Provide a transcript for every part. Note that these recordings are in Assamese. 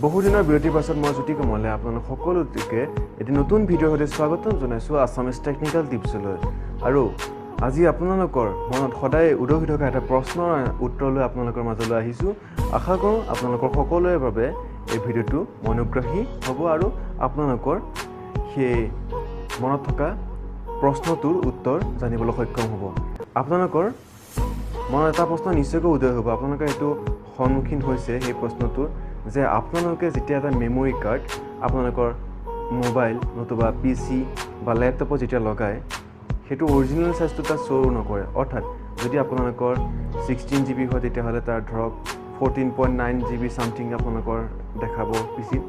বহুদিনৰ বিৰতিৰ পাছত মই জ্যোতি কমলে আপোনালোক সকলোকে এটি নতুন ভিডিঅ'ৰ সৈতে স্বাগতম জনাইছোঁ আছামিজ টেকনিকেল টিপছলৈ। আৰু আজি আপোনালোকৰ মনত সদায় উদগি থকা এটা প্ৰশ্নৰ উত্তৰ লৈ আপোনালোকৰ মাজলৈ আহিছোঁ। আশা কৰোঁ আপোনালোকৰ সকলোৰে বাবে এই ভিডিঅ'টো মনোগ্ৰাহী হ'ব আৰু আপোনালোকৰ সেই মনত থকা প্ৰশ্নটোৰ উত্তৰ জানিবলৈ সক্ষম হ'ব। আপোনালোকৰ মনত এটা প্ৰশ্ন নিশ্চয়কৈ উদয় হ'ব, আপোনালোকে এইটো সন্মুখীন হৈছে সেই প্ৰশ্নটোৰ, যে আপোনালোকে যেতিয়া এটা মেম'ৰী কাৰ্ড আপোনালোকৰ মোবাইল নতুবা পিচি বা লেপটপত যেতিয়া লগায়, সেইটো অৰিজিনেল চাইজটো তাত শ্ব' নকৰে। অৰ্থাৎ যদি আপোনালোকৰ 16 জিবি হয়, তেতিয়াহ'লে তাৰ ধৰক 14.9 GB something আপোনালোকৰ দেখাব পিচিত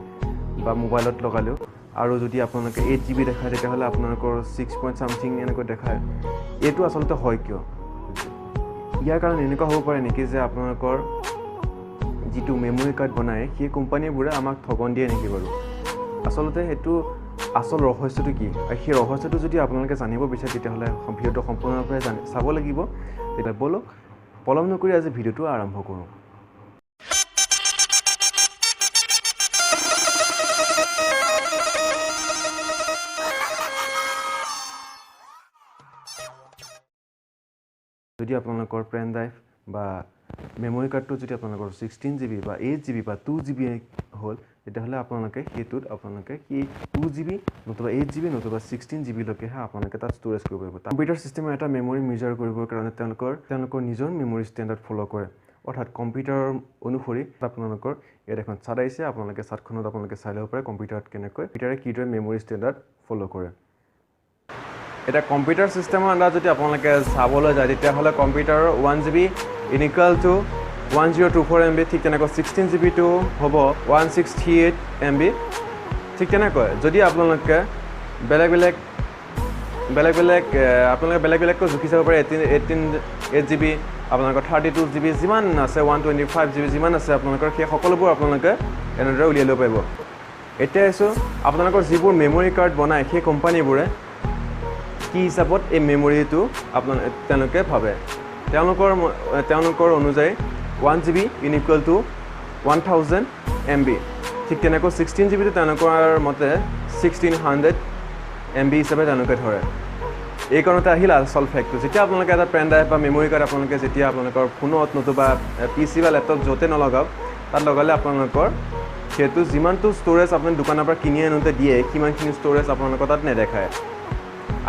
বা মোবাইলত লগালেও। আৰু যদি আপোনালোকে 8 জিবি দেখায়, তেতিয়াহ'লে আপোনালোকৰ ছিক্স পইণ্ট ছামথিং এনেকৈ দেখায়। এইটো আচলতে হয় কিয়? ইয়াৰ কাৰণ এনেকুৱা হ'ব পাৰে নেকি যে আপোনালোকৰ যিটো মেম'ৰী কাৰ্ড বনায়, সেই কোম্পানীবোৰে আমাক ঠগন দিয়ে নেকি বাৰু? আচলতে সেইটো আচল ৰহস্যটো কি আৰু সেই ৰহস্যটো যদি আপোনালোকে জানিব বিচাৰে, তেতিয়াহ'লে ভিডিঅ'টো সম্পূৰ্ণৰূপে জানি চাব লাগিব। তেতিয়া ব'লক, পলম নকৰি আজি ভিডিঅ'টো আৰম্ভ কৰোঁ। যদি আপোনালোকৰ পেন ড্ৰাইভ বা মেম'ৰী কাৰ্ডটো যদি আপোনালোকৰ 16 জিবি বা 8 জিবি বা 2 জিবি হ'ল, তেতিয়াহ'লে আপোনালোকে সেইটোত আপোনালোকে সেই 2 জিবি নতুবা 8 জিবি নতুবা 16 জিবিলৈকেহে আপোনালোকে তাত ষ্ট'ৰেজ কৰিব পাৰিব। কম্পিউটাৰ চিষ্টেমে এটা মেম'ৰী মেজাৰ কৰিবৰ কাৰণে তেওঁলোকৰ নিজৰ মেম'ৰী ষ্টেণ্ডাৰ্ড ফ'ল' কৰে। অৰ্থাৎ কম্পিউটাৰৰ অনুসৰি আপোনালোকৰ ইয়াত এখন চাৰ্ট আহিছে। আপোনালোকে চাৰ্টখনত আপোনালোকে চাই ল'ব পাৰে কম্পিউটাৰত কেনেকৈ কম্পিউটাৰে কিদৰে মেম'ৰী ষ্টেণ্ডাৰ্ড ফ'ল' কৰে। এতিয়া কম্পিউটাৰ চিষ্টেমৰ আণ্ডাৰত যদি আপোনালোকে চাবলৈ যায়, তেতিয়াহ'লে কম্পিউটাৰৰ 1 GB equal to 1024 MB। ঠিক তেনেকৈ 16 জিবিটো হ'ব 1638 MB। ঠিক তেনেকৈ যদি আপোনালোকে বেলেগ বেলেগ আপোনালোকে বেলেগ বেলেগকৈ জুখি চাব পাৰে। 18 8 GB, আপোনালোকৰ 32 জিবি, যিমান আছে, 125 জিবি যিমান আছে আপোনালোকৰ, সেই সকলোবোৰ আপোনালোকে এনেদৰে উলিয়াই ল'ব পাৰিব। এতিয়া আহিছোঁ আপোনালোকৰ যিবোৰ মেম'ৰী কাৰ্ড বনায়, সেই কোম্পানীবোৰে কি হিচাপত এই মেম'ৰীটো তেওঁলোকে ভাবে। তেওঁলোকৰ অনুযায়ী 1 GB equal to 1000 MB। ঠিক তেনেকৈ 16 জিবিটো তেওঁলোকৰ মতে 1600 এম বি হিচাপে তেওঁলোকে ধৰে। এই কাৰণতে আহিল আচল ফেক্টটো। যেতিয়া আপোনালোকে এটা পেন ড্ৰাইভ বা মেম'ৰী কাৰ্ড আপোনালোকে যেতিয়া আপোনালোকৰ ফোনত নতুবা পিচি বা লেপটপ য'তে নলগাওক, তাত লগালে আপোনালোকৰ সেইটো যিমানটো ষ্ট'ৰেজ আপুনি দোকানৰ পৰা কিনি আনোতে দিয়ে, সিমানখিনি ষ্ট'ৰেজ আপোনালোকৰ তাত নেদেখায়।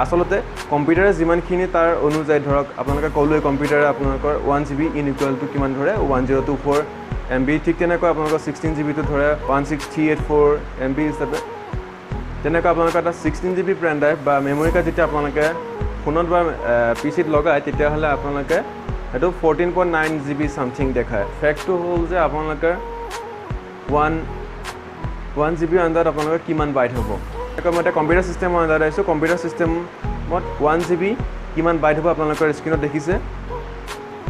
আচলতে কম্পিউটাৰে যিমানখিনি তাৰ অনুযায়ী, ধৰক আপোনালোকে ক'লোৱে, কম্পিউটাৰে আপোনালোকৰ 1 জিবি ইনইকুৱেল টু কিমান ধৰে? 1024 MB। ঠিক তেনেকৈ আপোনালোকৰ 16 জিবিটো ধৰে 16384 MB হিচাপে। তেনেকৈ আপোনালোকৰ এটা 16 জিবি পেন ড্ৰাইভ বা মেম'ৰী কাৰ্ড যেতিয়া আপোনালোকে ফোনত বা পিচিত লগায়, তেতিয়াহ'লে আপোনালোকে সেইটো 14.9 GB something দেখায়। ফেক্টটো হ'ল যে আপোনালোকে ওৱান ওৱান জি বিৰ আণ্ডাৰত আপোনালোকৰ কিমান বাইট হ'ব? মই এতিয়া কম্পিউটাৰ চিষ্টেমৰ আণ্ডাৰত আহিছোঁ। কম্পিউটাৰ চিষ্টেমত 1 জিবি কিমান বাইট হ'ব আপোনালোকৰ স্ক্ৰীণত দেখিছে।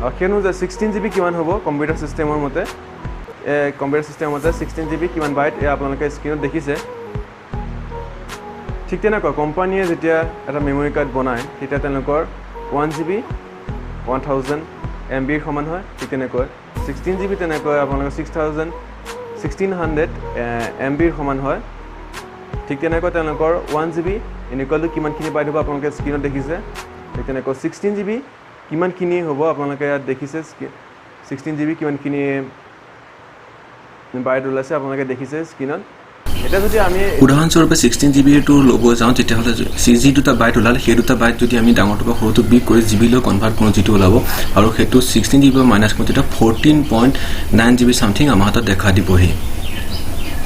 আৰু সেই অনুযায়ী 16 জিবি কিমান হ'ব কম্পিউটাৰ চিষ্টেমৰ মতে? কম্পিউটাৰ চিষ্টেমৰ মতে 16 জিবি কিমান বাইট, এয়া আপোনালোকে স্ক্ৰীণত দেখিছে। ঠিক তেনেকুৱা কোম্পানীয়ে যেতিয়া এটা মেম'ৰী কাৰ্ড বনায়, তেতিয়া তেওঁলোকৰ 1 জিবি 1000 এম বিৰ সমান হয়। ঠিক তেনেকৈ 16 জিবি তেনেকৈ আপোনালোকৰ 6000 1600 এম বিৰ সমান হয়। ঠিক তেনেকৈ তেওঁলোকৰ 1 জিবি ইনইকুৱেল টু কিমানখিনি বাইট হ'ব আপোনালোকে স্ক্ৰীণত দেখিছে। ঠিক তেনেকৈ 16 জিবি কিমানখিনি হ'ব আপোনালোকে ইয়াত দেখিছে। 16 জিবি কিমানখিনি বাইট ওলাইছে আপোনালোকে দেখিছে স্ক্ৰীণত। এতিয়া যদি আমি উদাহৰণস্বৰূপে 16 জিবিটো ল'ব যাওঁ, তেতিয়াহ'লে যি দুটা বাইট ওলাল, সেই দুটা বাইট যদি আমি ডাঙৰটোৰ পৰা সৰুটো বিয়োগ কৰি জিবিলৈ কনভাৰ্ট কৰোঁ, যিটো ওলাব আৰু সেইটো 16 জিবি মাইনাছ কৰোঁ, তেতিয়া 14.9 GB something আমাৰ হাতত দেখা দিবহি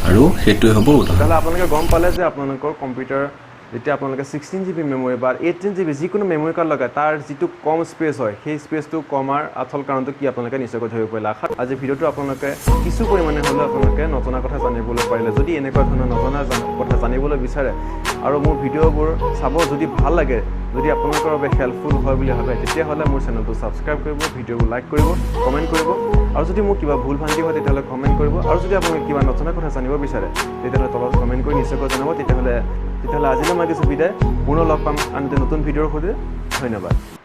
আৰু সেইটোৱে হ'ব উদাহৰণ। তেতিয়াহ'লে আপোনালোকে গম পালে যে আপোনালোকৰ কম্পিউটাৰ যেতিয়া আপোনালোকে 16 জিবি মেম'ৰী বা 18 জিবি যিকোনো মেম'ৰী কাৰ্ড লগায়, তাৰ যিটো কম স্পেচ হয়, সেই স্পেচটো কমাৰ আচল কাৰণটো কি আপোনালোকে নিশ্চয়কৈ ধৰিব পাৰিলে। আশা আজি ভিডিঅ'টো আপোনালোকে কিছু পৰিমাণে হ'লেও আপোনালোকে নজনা কথা জানিবলৈ পাৰিলে। যদি এনেকুৱা ধৰণৰ নজনা কথা জানিবলৈ বিচাৰে আৰু মোৰ ভিডিঅ'বোৰ চাব যদি ভাল লাগে, যদি আপোনালোকৰ বাবে হেল্পফুল হয় বুলি ভাবে, তেতিয়াহ'লে মোৰ চেনেলটো ছাবস্ক্ৰাইব কৰিব, ভিডিঅ'বোৰ লাইক কৰিব, কমেণ্ট কৰিব আৰু যদি মোৰ কিবা ভুল ভ্ৰান্তি হয়, তেতিয়াহ'লে কমেণ্ট কৰিব। আৰু যদি আপোনালোকে কিবা নজনা কথা জানিব বিচাৰে, তেতিয়াহ'লে তলত কমেণ্ট কৰি নিশ্চয়কৈ জনাব। তেতিয়াহ'লে আজিলৈ মই কিছু বিদায়। পুনৰ লগ পাম আন এটা নতুন ভিডিঅ'ৰ সৈতে। ধন্যবাদ।